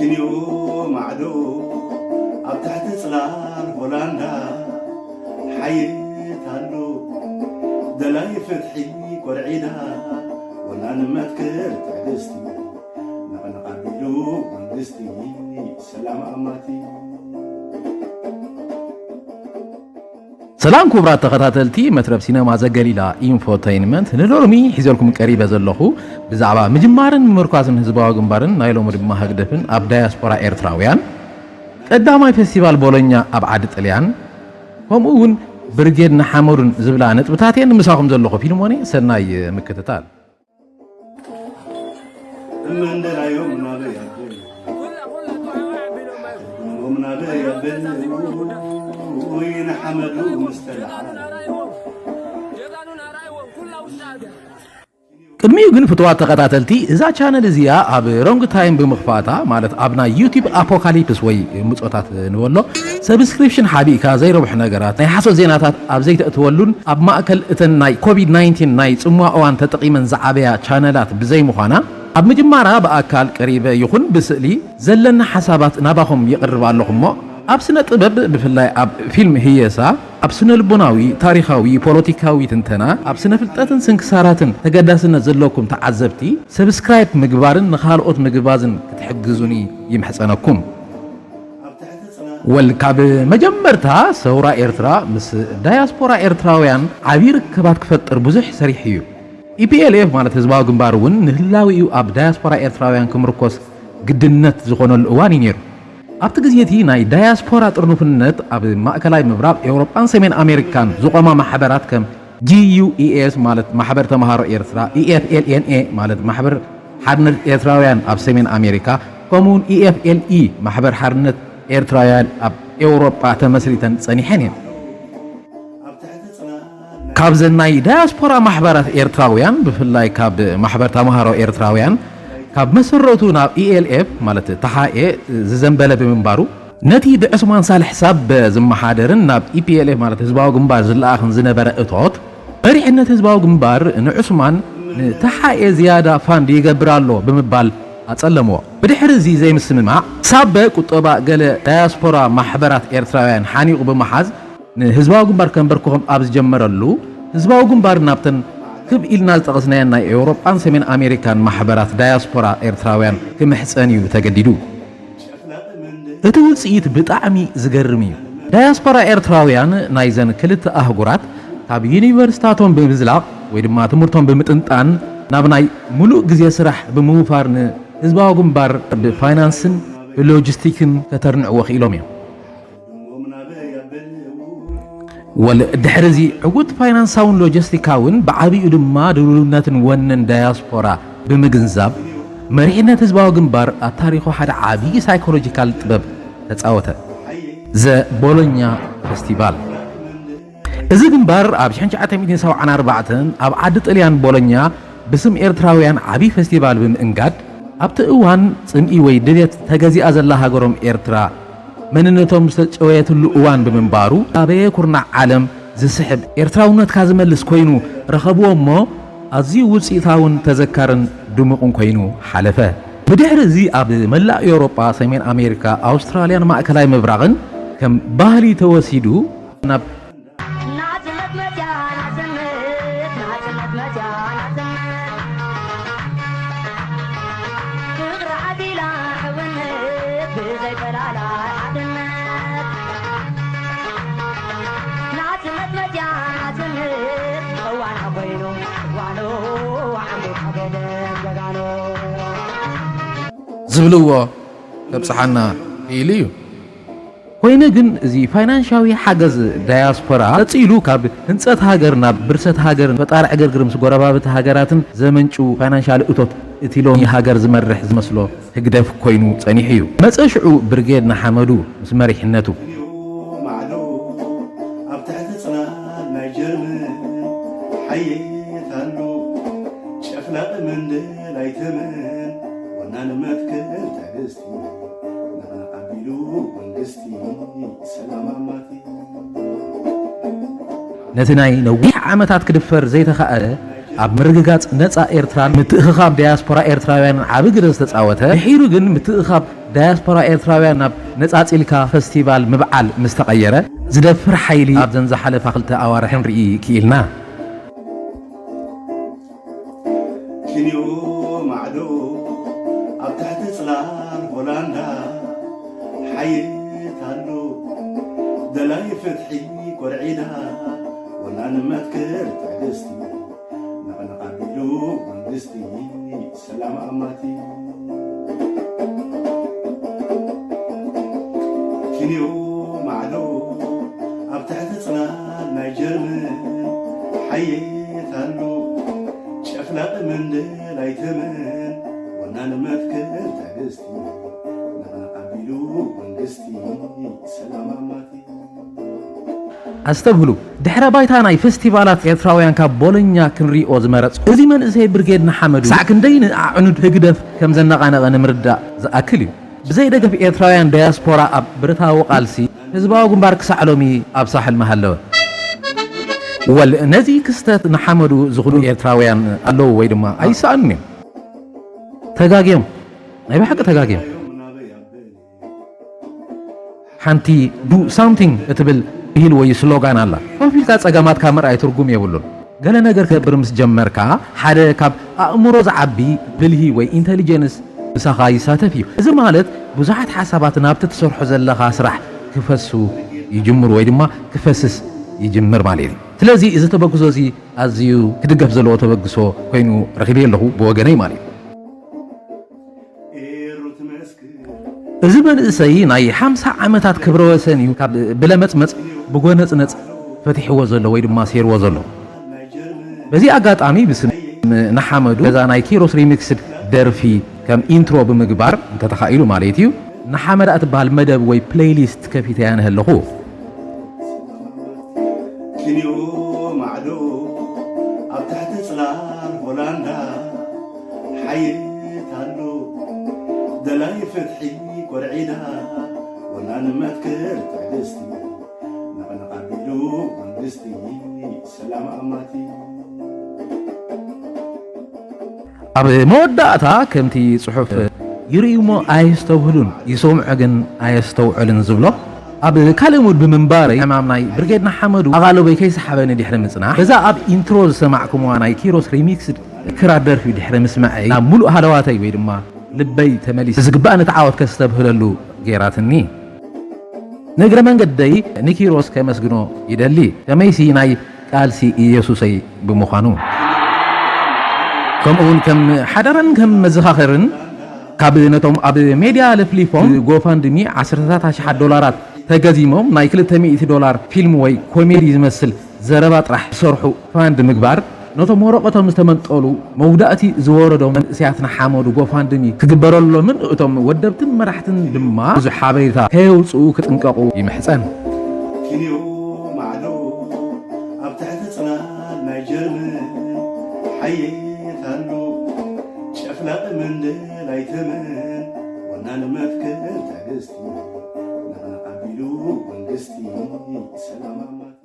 ክንዮ ማዕዶ ኣብ ትሕቲ ጽላል ሆላንዳ ሓየት ኣሎ ደላይ ፍትሒ ኮርዒዳ ወናን መትከል ትዕግስቲ ነቐነቕ ኣቢሉ መንግስቲ ሰላም ኣማቲ። ሰላም ክቡራት ተኸታተልቲ መትረብ ሲነማ ዘገሊላ ኢንፎተይንመንት፣ ንሎሚ ሒዘልኩም ቀሪበ ዘለኹ ብዛዕባ ምጅማርን ምምርኳስን ህዝባዊ ግንባርን ናይ ሎሚ ድማ ህግደፍን ኣብ ዳያስፖራ ኤርትራውያን፣ ቀዳማይ ፌስቲቫል ቦሎኛ ኣብ ዓዲ ጥልያን፣ ከምኡ እውን ብርጌድ ንሓመዱን ዝብላ ነጥብታት እየን ምሳኹም ዘለኹ። ፊልሞኔ፣ ሰናይ ምክትታል። እመንደላዮም ናበይ ኣበይ ኦም ናበይ ኣበይ ወይ ንሓመዱ ምስተላዓል። ቅድሚኡ ግን ፍትዋት ተኸታተልቲ፣ እዛ ቻነል እዚኣ ኣብ ሮንግ ታይም ብምኽፋታ፣ ማለት ኣብ ናይ ዩቲብ ኣፖካሊፕስ ወይ ምጾታት ንበሎ፣ ሰብስክሪፕሽን ሓቢእካ ዘይረብሑ ነገራት፣ ናይ ሓሶት ዜናታት ኣብ ዘይተእትወሉን ኣብ ማእከል እተን ናይ ኮቪድ ናይንቲን ናይ ጽምዋ እዋን ተጠቒመን ዝዓበያ ቻነላት ብዘይምዃና፣ ኣብ ምጅማራ ብኣካል ቀሪበ ይኹን ብስእሊ ዘለኒ ሓሳባት ናባኹም የቕርብ ኣለኹ እሞ፣ ኣብ ስነ ጥበብ ብፍላይ ኣብ ፊልም ህየሳ፣ ኣብ ስነ ልቦናዊ፣ ታሪኻዊ፣ ፖለቲካዊ ትንተና፣ ኣብ ስነ ፍልጠትን ስንክሳራትን ተገዳስነት ዘለኩም ተዓዘብቲ ሰብስክራይብ ምግባርን ንኻልኦት ምግባዝን ክትሕግዙኒ ይምሕጸነኩም። ወል ካብ መጀመርታ ሰውራ ኤርትራ ምስ ዳያስፖራ ኤርትራውያን ዓብዪ ርክባት ክፈጥር ብዙሕ ሰሪሑ እዩ። ኢፒኤልኤፍ ማለት ህዝባዊ ግንባር እውን ንህላዊኡ ኣብ ዳያስፖራ ኤርትራውያን ክምርኮስ ግድነት ዝኾነሉ እዋን እዩ ነይሩ። ኣብቲ ግዜ እቲ ናይ ዳያስፖራ ጥርኑፍነት ኣብ ማእከላይ ምብራቕ ኤውሮጳን ሰሜን ኣሜሪካን ዝቖማ ማሕበራት ከም ጂ ዩ ኢ ኤስ ማለት ማሕበር ተምሃሮ ኤርትራ፣ ኢ ኤፍ ኤል ኤን ኤ ማለት ማሕበር ሓርነት ኤርትራውያን ኣብ ሰሜን ኣሜሪካ፣ ከምኡ እውን ኢ ኤፍ ኤል ኢ ማሕበር ሓርነት ኤርትራውያን ኣብ ኤውሮጳ ተመስሪተን ጸኒሐን እየን። ካብዘን ናይ ዳያስፖራ ማሕበራት ኤርትራውያን ብፍላይ ካብ ማሕበር ተምሃሮ ኤርትራውያን ካብ መሰረቱ ናብ ኢ ኤል ኤፍ ማለት ተሓኤ ዝዘንበለ ብምንባሩ ነቲ ብዕስማን ሳልሕ ሳበ ዝመሓደርን ናብ ኢ ፒ ኤል ኤፍ ማለት ህዝባዊ ግንባር ዝለኣኽን ዝነበረ እቶት መሪሕነት ህዝባዊ ግንባር ንዕስማን ንተሓኤ ዝያዳ ፋንድ ይገብር ኣሎ ብምባል ኣጸለምዎ። ብድሕሪ እዚ ዘይምስምማዕ ሳበ ቁጠባ ገለ ዳያስፖራ ማሕበራት ኤርትራውያን ሓኒቑ ብምሓዝ ንህዝባዊ ግንባር ከንበርክኾም ኣብ ዝጀመረሉ ህዝባዊ ግንባር ናብተን ክብ ኢልና ዝጠቐስናየን ናይ ኤውሮጳን ሰሜን ኣሜሪካን ማሕበራት ዳያስፖራ ኤርትራውያን ክምሕጸን እዩ ተገዲዱ። እቲ ውጽኢት ብጣዕሚ ዝገርም እዩ። ዳያስፖራ ኤርትራውያን ናይዘን ክልተ ኣህጉራት ካብ ዩኒቨርሲታቶም ብምዝላቕ ወይ ድማ ትምህርቶም ብምጥንጣን ናብ ናይ ሙሉእ ግዜ ስራሕ ብምውፋር ንህዝባዊ ግንባር ብፋይናንስን ብሎጂስቲክን ከተርንዕዎ ክኢሎም እዮም። ወል ድሕሪ እዚ ዕዉት ፋይናንሳውን ሎጂስቲካውን ብዓቢኡ ድማ ድልውነትን ወንን ዳያስፖራ ብምግንዛብ መሪሕነት ህዝባዊ ግንባር ኣብ ታሪኹ ሓደ ዓብዪ ሳይኮሎጂካል ጥበብ ተጻወተ። ዘ ቦሎኛ ፌስቲቫል። እዚ ግንባር ኣብ ሽሕን ትሽዓተ ሚእትን ሰብዓን ኣርባዕተን ኣብ ዓዲ ጥልያን ቦሎኛ ብስም ኤርትራውያን ዓቢ ፌስቲቫል ብምእንጋድ ኣብቲ እዋን ጽምኢ ወይ ድልየት ተገዚኣ ዘላ ሃገሮም ኤርትራ መንነቶም ዝተጨወየትሉ እዋን ብምንባሩ ኣበየ ኩርናዕ ዓለም ዝስሕብ ኤርትራውነትካ ዝመልስ ኮይኑ ረኸብዎ እሞ ኣዝዩ ውጽኢታውን ተዘካርን ድሙቕን ኮይኑ ሓለፈ። ብድሕሪ እዚ ኣብ መላእ ኤውሮጳ፣ ሰሜን ኣሜሪካ፣ ኣውስትራልያን ማእከላይ ምብራቕን ከም ባህሊ ተወሲዱ ናብ ናጽነት መጽያ ናጽነት ናጽነት መጽያ ናጽነት ፍቕሪ ዓዲላ ሕውነት ብዘይ ፈላላይ ሓድነት ናጽነት መጽያ ናጽነት እዋና ኮይኑ እዋኑ ዓሚቕ ሓገደን ጀጋኑ ዝብልዎ ከብጽሓና ክኢሉ እዩ። ኮይኑ ግን እዚ ፋይናንሻዊ ሓገዝ ዳያስፖራ ቀጺሉ ካብ ህንጸት ሃገር ናብ ብርሰት ሃገር ፈጣሪ ዕግርግር ምስ ጎረባብቲ ሃገራትን ዘመንጩ ፋይናንሻል እቶት እቲ ሎሚ ሃገር ዝመርሕ ዝመስሎ ህግደፍ ኮይኑ ጸኒሑ እዩ። መጸ ሽዑ ብርጌድ ንሓመዱ ምስ መሪሕነቱ ማዕዶ ኣብ ትሕቲ ጽላል ናይ ጀርመን ሓየት ኣሎ ጨፍላቕ መንደል ኣይተመን ወናን መትከል ትዕግስቲ ነቕነቕ ኣቢሉ መንግስቲ ሰላም ኣማቲ። ነቲ ናይ ነዊሕ ዓመታት ክድፈር ዘይተኻእለ ኣብ ምርግጋጽ ነጻ ኤርትራን ምትእኽኻብ ዳያስፖራ ኤርትራውያንን ዓቢ ግደ ዝተጻወተ፣ ድሒሩ ግን ምትእኽኻብ ዳያስፖራ ኤርትራውያን ናብ ነጻጺልካ ፈስቲቫል ምብዓል ምስ ተቐየረ፣ ዝደፍር ሓይሊ ኣብዘን ዝሓለፋ ክልተ ኣዋርሕ ክንርኢ ክኢልና። ክንዮ ማዕዶ ኣብ ትሕቲ ጽላል ሆላንዳ ሓየት ኣሎ ደላይ ፍትሒ ኮርዒዳ ወናን መትከል ትዕግስቲ ነቕነቕ ኣቢሉ መንግስቲ ሰላም ኣማቲ ክንዮ ማዕዶ ኣብ ትሕቲ ጽላል ናይ ጀርመን ሓየት ኣሎ ጨፍላቕ መንደል ኣይተመን ወናን መትከል ትዕግስቲ ነቕነቕ ኣቢሉ መንግስቲ ሰላም ኣማቲ ኣስተብህሉ፣ ድሕረ ባይታ ናይ ፈስቲቫላት ኤርትራውያን ካብ ቦሎኛ ክንሪኦ ዝመረጽኩ፣ እዚ መንእሰይ ብርጌድ ንሓመዱ ክሳዕ ክንደይ ንኣዕኑድ ህግደፍ ከም ዘነቓነቐ ንምርዳእ ዝኣክል እዩ። ብዘይ ደገፍ ኤርትራውያን ዳያስፖራ ኣብ ብረታዊ ቃልሲ ህዝባዊ ግንባር ክሳዕ ሎሚ ኣብ ሳሕል ምሃለወ። ወል ነዚ ክስተት ንሓመዱ ዝኽዱ ኤርትራውያን ኣለዉ ወይ ድማ ኣይሰኣኑን እዮም። ተጋግዮም፣ ናይ ብሓቂ ተጋግዮም። ሓንቲ do something እትብል ብሂል ወይ ስሎጋን ኣላ። ኮፍ ኢልካ ጸገማትካ ምርኣይ ትርጉም የብሉን። ገለ ነገር ክትገብር ምስ ጀመርካ ሓደ ካብ ኣእምሮ ዝዓቢ ብልሂ ወይ ኢንተሊጀንስ ምሳኻ ይሳተፍ እዩ። እዚ ማለት ብዙሓት ሓሳባት ናብቲ ትሰርሖ ዘለኻ ስራሕ ክፈሱ ይጅምሩ ወይ ድማ ክፈስስ ይጅምር ማለት እዩ። ስለዚ እዚ ተበግሶ እዚ ኣዝዩ ክድገፍ ዘለዎ ተበግሶ ኮይኑ ረኺበዮ ኣለኹ ብወገነይ ማለት እዩ። እዚ መንእሰይ ናይ ሓምሳ ዓመታት ክብረ ወሰን እዩ ካብ ብለመጽመጽ ብጎነጽነጽ ፈቲሕዎ ዘሎ ወይ ድማ ሴርዎ ዘሎ። በዚ ኣጋጣሚ ብስም ንሓመዱ ነዛ ናይ ኪሮስ ሪሚክስድ ደርፊ ከም ኢንትሮ ብምግባር እንተተኻኢሉ ማለት እዩ ንሓመዳ እትበሃል መደብ ወይ ፕለይሊስት ከፊተያ ንሀለኹ። ክንዮ ማዕዶ ኣብ ትሕቲ ጽላል ሆላንዳ ሓየት ኣሎ ደላይ ፍትሒ ኮርዒዳ ወናን መትከል ትዕግስቲ ነቕነቕ ኣቢሉ መንግስቲ ሰላም ኣማቲ ኣብ መወዳእታ ከምቲ ጽሑፍ ይርእዩ እሞ ኣየስተብህሉን፣ ይሰምዑ ግን ኣየስተውዕልን ዝብሎ ኣብ ካልእ ሙድ ብምንባረይ ሕማም ናይ ብርጌድ ንሓመዱ ኣቓልቦይ ከይሰሓበኒ ድሕሪ ምጽናሕ በዛ ኣብ ኢንትሮ ዝሰማዕኩምዋ ናይ ኪሮስ ሪሚክስድ ክራር ደርፊ ድሕሪ ምስማዐይ ናብ ሙሉእ ሃለዋተይ ወይ ድማ ልበይ ተመሊሰ ዝግባእ ንትዓወት ከስተብህለሉ ገይራትኒ። ንእግረ መንገደይ ንኪሮስ ከመስግኖ ይደሊ፣ ከመይሲ ናይ ቃልሲ ኢየሱሰይ ብምዃኑ። ከምኡውን ከም ሓደራን ከም መዘኻኸርን ካብ ነቶም ኣብ ሜድያ ለፍሊፎም ጎፋንድሚ ዓሰርተታት ኣሽሓት ዶላራት ተገዚሞም ናይ ክልተ ሚእቲ ዶላር ፊልም ወይ ኮሜዲ ዝመስል ዘረባ ጥራሕ ዝሰርሑ ፋንድ ምግባር ነቶም ወረቐቶም ዝተመንጠሉ መውዳእቲ ዝወረዶም መንእሰያት ንሓመዱ ጎፋንድሚ ክግበረሎምን እቶም ወደብትን መራሕትን ድማ ብዙሕ ሓበሬታ ከየውፅኡ ክጥንቀቑ ይምሕፀን። ክንዮ ማዕዶ ኣብ ትሕቲ ጽላል ናይ ጀርመን ሓየት ኣሎ ጨፍላቕ መንደል ኣይተመን ወናን መትከል ትዕግስቲ ነቕነቕ ኣቢሉ መንግስቲ ሰላም ኣማቲ